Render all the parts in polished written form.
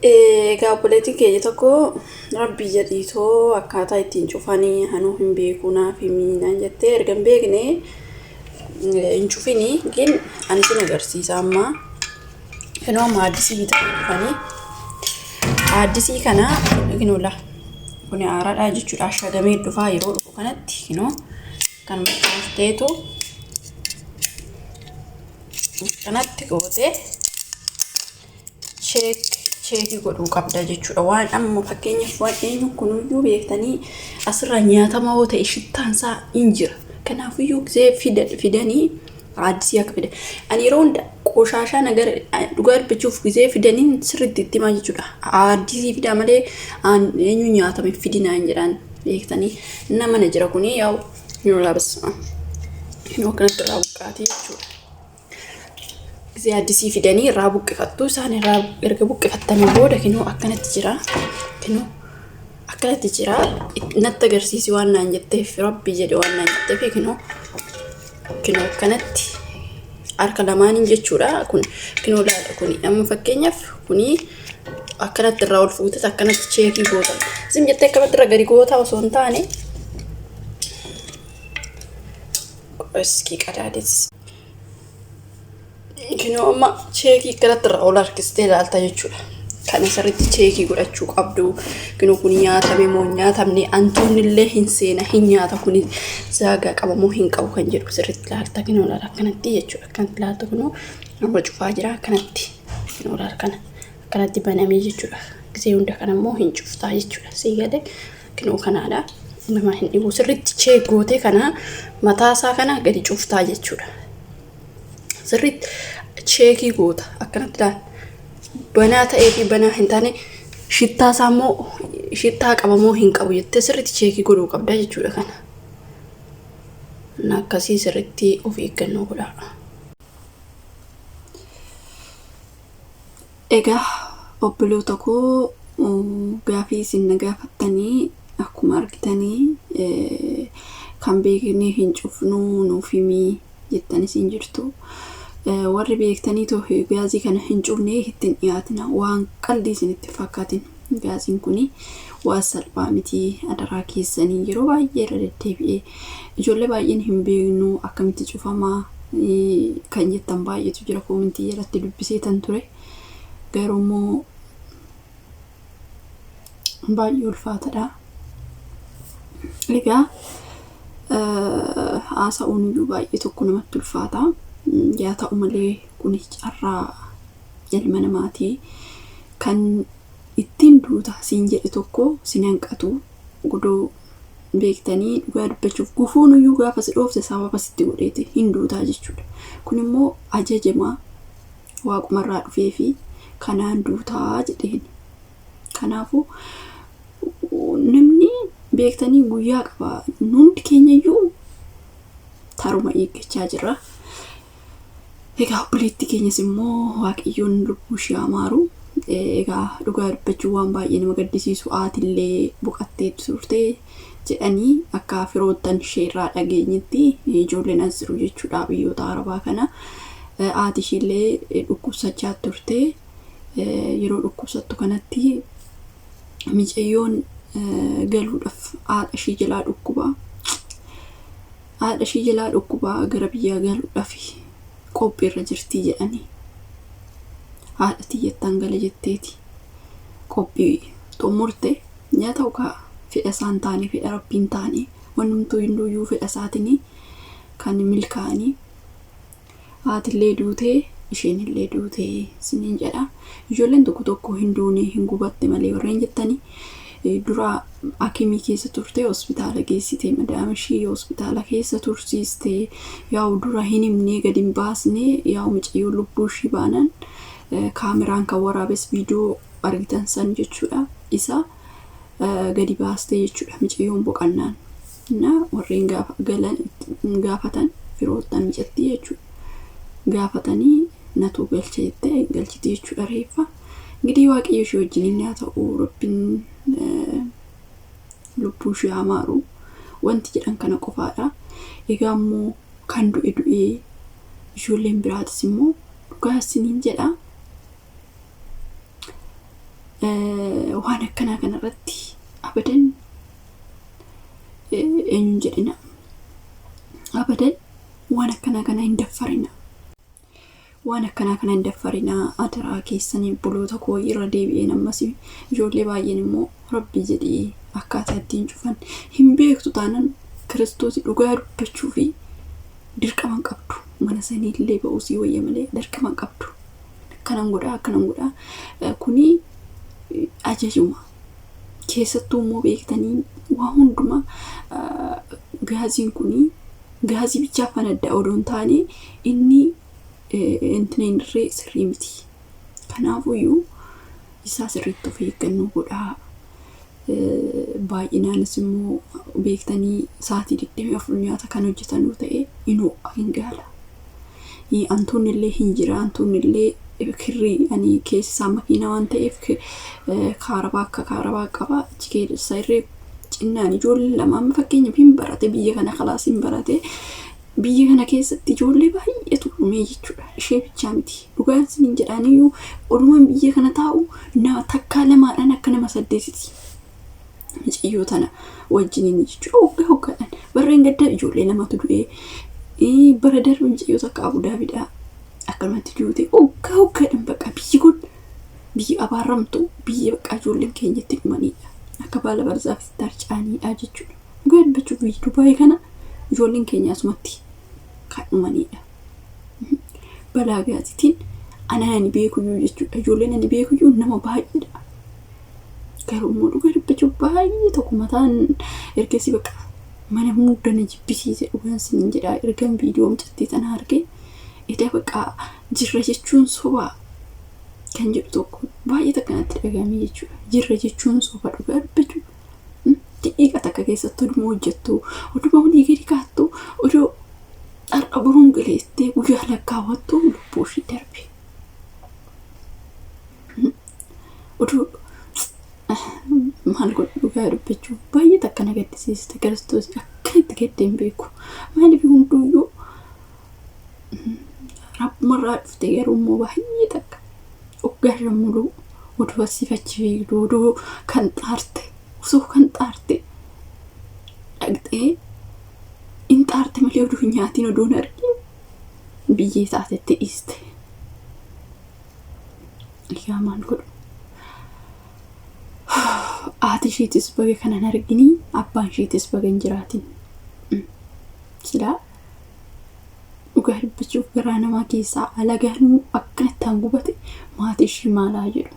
Egaa obboleettiin keenya tokko rabbii jedhiitoo akkaataa ittiin cufanii anuu hin beeku naaf himii naan jettee erga hin beekne hin cufini gin ani sin agarsiisa amma kinoo amma addisii bitanii dhufanii addisii kana kinoo la kun haaraadha jechuudha ashagamee dhufaa yeroo dhufu kanatti kinoo kan maxxanfteetu kanatti gootee cheek cheekii godhuu qabda jechuudha. Waan amma fakkeenyaaf waan eenyu kunuyyuu beektanii asirraa nyaatamaa yoo ta'e shittaan isaa hin jira. Kanaafiyyuu gisee fidanii addisii akka fidan. Ani yeroo hunda qoshaashaa nagara dhugaa dubbachuuf gisee fidaniin sirriitti itti himaa jechuudha. Addisii fidaa malee eenyu nyaatame fidinaa hin jedhaan beektanii. Nama na jira kuni yaa'u yeroo laabas. Yeroo akkanatti irraa buqqaatii jechuudha. Gisee addisii fidanii irraa buqqifattu. Isaan irraa erga buqqifattanii booda kinoo akkanatti jira. Kinoo akkanatti jira. Natti agarsiisi waan naan jetteef rabbi jedhe waan naan jetteef kinoo kinoo akkanatti harka lamaaniin jechuudha. Kun kinoo laala kuni amma fakkeenyaaf kuni akkanatti irraa ol fuutes akkanatti cheekii goota. Isin jettee akkanatti irra gadi goota osoo hin taane iskii qadaades. Kinoo amma cheekii akkanatti irraa ol harkistee ilaalta jechuudha. Kana sirriitti cheekii godhachuu qabdu. Kinoo kun nyaatame moo hin nyaatamne antuunni illee hin seena hin nyaata kun zaagaa qaba moo hin qabu kan jedhu sirriitti ilaalta. Kinoo ilaala akkanatti jechuudha. Akkanatti ilaalta kunoo amma cufaa jira akkanatti. Kinoo ilaala kana akkanatti banamee jechuudha. Gisee hunda kana immoo hin cuftaa jechuudha. Sii galee kinoo kanaadha. Nama hin dhibu sirriitti cheek gootee kana mataa isaa kana gadi cuftaa jechuudha. Sirriitti cheekii goota akkanatti ilaali. Banaa ta'ee fi banaa hin taane shittaa isaa immoo shittaa qaba moo hin qabu jettee sirriitti cheekii godhuu qabda jechuudha kana. Inni akkasii sirriitti of eeggannoo godhaa. Egaa obboloota koo gaafii isin na gaafattanii akkuma argitanii kan beeknee hin cufnuu nuuf himii jettanis hin jirtu. Warri beektanii too gaazii kana hin cufne itti hin dhiyaatina. Waan qaldii isinitti hin fakkaatin. Gaaziin kuni waan salphaa miti adaraa keessanii yeroo baay'ee irra deddeebi'ee ijoollee baay'een hin beeknu akkamitti cufamaa kan jettan baay'eetu jira koomentii jalatti dubbisee tan ture. Garuu immoo baay'ee ulfaatadha. Egaa haasa'uun iyyuu baay'ee tokko namatti ulfaata. Yaa ta'u malee kun carraa ilma namaati. Kan ittiin duuta siin jedhe tokko sin hanqatu. Godoo beektanii dhugaa dubbachuuf gufuun iyyuu gaafa si dhoofte sababa sitti godheeti hin duutaa jechuudha. Kun immoo ajajama waaqumarraa dhufee fi kanaan duutaa jedheen. Kanaafuu namni beektanii guyyaa qaba. Hundi keenya iyyuu taruma eeggachaa jirra. Egaa obboleettii keenyas immoo Waaqayyoon lubbuu ishee haa maaru. Egaa dhugaa dubbachuun waan baay'ee nama gaddisiisu haatillee boqattee turte jedhanii akka firoottan ishee irraa dhageenyetti ijoolleen as jiru jechuudha biyyoota Arabaa kana. Haati isheellee dhukkubsachaa turte. Yeroo dhukkubsattu kanatti micayyoon galuudhaaf haadha ishee jalaa dhukkuba. Haadha ishee jalaa dhukkuba gara biyyaa galuudhaaf qophiirra jirti jedhanii. Haadha tiyyattaan gala jetteeti qophii xumurte. Yaa ta'u kaa fedha isaan taane fedha rabbiin taane wannumtuu hinduuyyuu fedha isaatiin kan milkaa'anii. Haatillee duute isheenillee duute isiniin jedha. Ijoolleen tokko tokko hin duune hin gubatte malee warreen jettanii dura akimii keessa turte hospitaala geessite madaama ishii hospitaala keessa tursiiste yaa'u dura hin himne gadi hin baasne yaa'u mucayyoo lubbuu ishii baanan kaameraan kan waraabes viidiyoo argitan san jechuudha isa gadi baastee jechuudha micayyoon boqannaan na warreen gaafa galan gaafatan firoottan micattii jechuudha gaafatanii natu galche jettee galchiti jechuudha reeffa እንግዲህ waaqayyo ishee wajjiniin haa ta'u rabbiin lubbuu ishee haa maaru wanti jedhan kana qofaadha egaa immoo kan du'e du'ee ijoolleen biraatis immoo dhugaa isiniin jedha. Waan akkanaa kanarratti abadan eenyuun jedhina. Abadan waan akkanaa kana hin daffarina. Waan akkanaa kana hin daffarina adaraa keessanii obboloota koo irra deebi'een ammas ijoollee baay'een immoo rabbi jedhii akkaataa ittiin cufan hin beektu taanaan Kiristoos dhugaa dubbachuu fi dirqama hin qabdu. Mana sanii illee ba'uu sii wayya malee dirqama hin qabdu. Akkanan godhaa akkanan godhaa kuni ajajuma. Keessattuu immoo beektanii waa hundumaa gaaziin kuni gaazii bichaa fanadda odoo hin taane inni intineen irree sirrii miti. Kanaafuyyuu isaa sirriitti of eeggannoo godhaa. Baay'inaanis immoo beektanii sa'aatii 24 nyaata kan hojjetan yoo ta'e hin ho'a hin gaala. Antuunni illee hin jira antuunni illee kirrii ani keessi isaa makiinaa waan ta'eef kaarabaa akka kaarabaa qaba achi keessa irree cinnaan ijoollee lama amma fakkeenyaaf hin barate biyya kana kalaas hin barate biyya kana keessatti ijoollee baay'eetu dhumee jechuudha ishee bichaa miti dhugaan isiniin jedhaaniyyuu odumaan biyya kana taa'u nama takkaa lamaadhaan akka nama saddeetiti mucayyoo tana wajjiniin jechuudha waggaa waggaadhaan barreen gaddaa ijoollee lamatu du'ee bara darbe mucayyoo takka Abudaabidha akkanumatti duute waggaa waggaadhaan bakka biyyi kun biyya abaarramtu biyya bakka ijoolleen keenya itti dhumanidha akka baala barzaafitti tarcaanidha jechuudha dhugaa dubbachuuf biyyi Dubaayii kana ijoolleen keenya asumatti kan dhumanidha balaa gaazitiin anaan ani beekuyyuu jechuudha ijoolleen ani beekuyyuu nama baay'eedha garuu immoo dhugaa dubbachuuf baay'ee tokko mataan ergasii bakka mana hunda na jibbisiise dhugaan sinin jedha ergan viidiyoo mucattii tana arge eda bakka jirra jechuun sobaa kan jedhu tokko baay'ee takka natti dhagahame jechuudha. Jirra jechuun soba dhugaa dubbachuuf daqiiqa takka keessatti oduma hojjettu oduma olii gadi kaattu odoo har'a boruun galeessitee guyyaa lakkaawwattu lubbuu ishii darbe. Oduu maal godhu dhugaa dubbachuuf baay'ee takka na gaddisiiste Kiristoos akka itti gadde hin beeku. Maaliif hunduyyuu rabbumarraa dhufte garuu immoo baay'ee takka waggaa shan muluu oduu asiif achi fiigdu oduu kan xaarte osoo kan xaarte dhaqxee hin xaarte malee oduu hin nyaatiin oduu hin argin biyyee taatetti dhiiste. Egaa maal godhu? Haati isheetis baga kanan arginii abbaan isheetis baga hin jiraatin. Silaa dhugaa dubbachuuf garaa namaa keessaa alagaanuu akkanatti han gubate maatii ishii maalaa jedhu.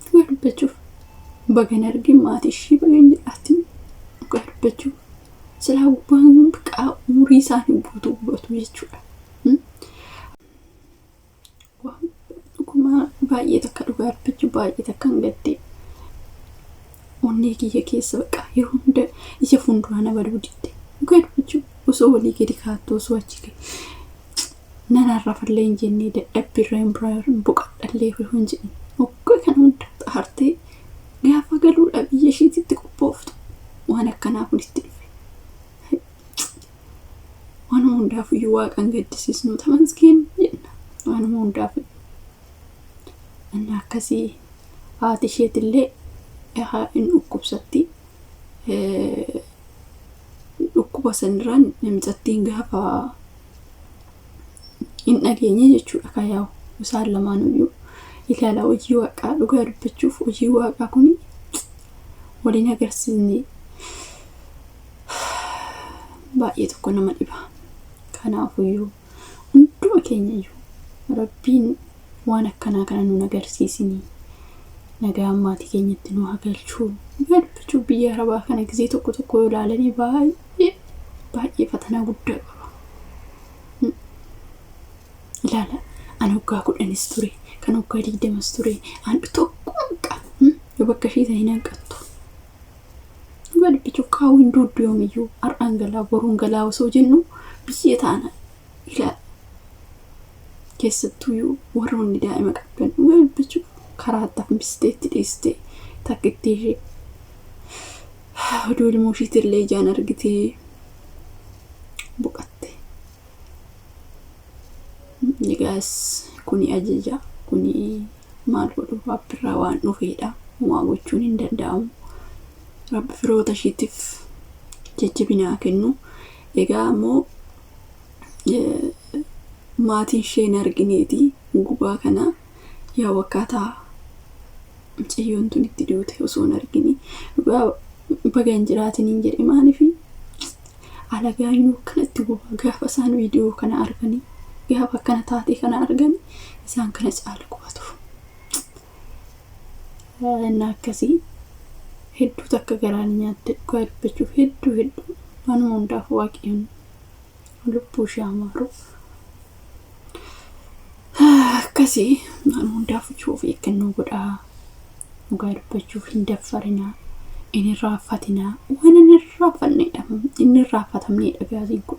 Dhugaa dubbachuuf baga hin argin maatii ishii baga hin jiraatin dhugaa dubbachuuf silaa gubbaan biqaa umurii isaanii guutuu gubatu jechuudha. Dhuguma baay'ee takka dhugaa dubbachuu baay'ee takka hin gadde. Onnee kiyya keessa bakka yeroo hunda ija fuulduraa na baduu didde. Dhugaa dubbachuu osoo walii gadi kaattu osoo achi gadi nan arrafallee hin jennee dadhabbiirra hin biraa hin boqadhallee hin jedhin. Waggaa kana hunda xaartee gaafa galuudha biyya ishiititti qophooftu waan akkanaa kun itti dhufe. Waanuma hundaafuyyuu waaqan gaddisiisnu tamasgeen jenna. Waanuma hundaafuyyuu. Inni akkasii haati isheetillee hin dhukkubsatti. Dhukkuba sanirraan namichattiin gaafa hin dhageenye jechuudha kan yaa'u isaan lamaanuyyuu ilaala hojii waaqaa dhugaa dubbachuuf hojii waaqaa kun waliin agarsiisni baay'ee tokko nama dhiba. Kanaafuyyuu hunduma keenyayyuu rabbiin waan akkanaa kana nun agarsiisinii nagaan maatii keenyatti nu haa galchuu. Dhugaa dubbachuuf biyya arabaa kana gisee tokko tokko yoo ilaalanii baay'ee baay'ee fatanaa guddaa qaba. Ilaala an waggaa 10s ture kan waggaa 20s ture an tokko hanqa yoo bakka ishee ta'e hin hanqattu. Dhugaa dubbachuuf kaawuu hin duuddu yoomiyyuu har'aan galaa boruun galaa osoo jennu biyya taana ilaala. Keessattuyyuu warroonni daa'ima qabdan dhugaa dubbachuuf karaa itti hambistee itti dhiistee takkittee ishee oduu ilmoo ishiitillee ijaan argitee boqatte. Egaas kuni ajaja kuni Maal godhu rabbirraa waan dhufeedha. Homaa gochuun hin danda'amu. Rabbi firoota ishiitiif jajjabina haa kennu. Egaa ammoo maatiin ishee hin argineeti gubaa kana yaa akkaataa mucayyoon tun itti duute osoo hin argini. Dhugaa baga hin jiraatiniin jedhe maaliif alagaayyuu akkanatti gubaa gaafa isaan viidiyoo kana arganii gaafa akkana taatee kana arganii isaan kana caala gubatu. Inni akkasii hedduu takka garaan nyaatte dhugaa dubbachuuf hedduu hedduu waanuma hundaaf waaqayyoon lubbuu ishee amaaru. Akkasii waan hundaaf of eeggannoo godhaa. Dhugaa dubbachuuf hin daffarinaa. Hin irraanfatinaa. Waan hin irraanfannedha. Hin irraanfatamnedha gaaziin kun.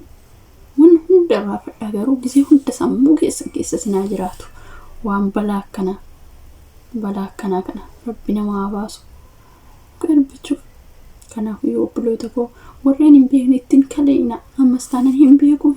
Waan hunda irraanfadha garuu gisee hunda sammuu keessan keessa sinaa jiraatu. Waan balaa akkanaa balaa akkanaa kana rabbi nama haa baasu. Dhugaa dubbachuuf. Kanaaf yoo obboloota koo warreen hin beekne ittiin kaleina. Ammas taanaan hin beeku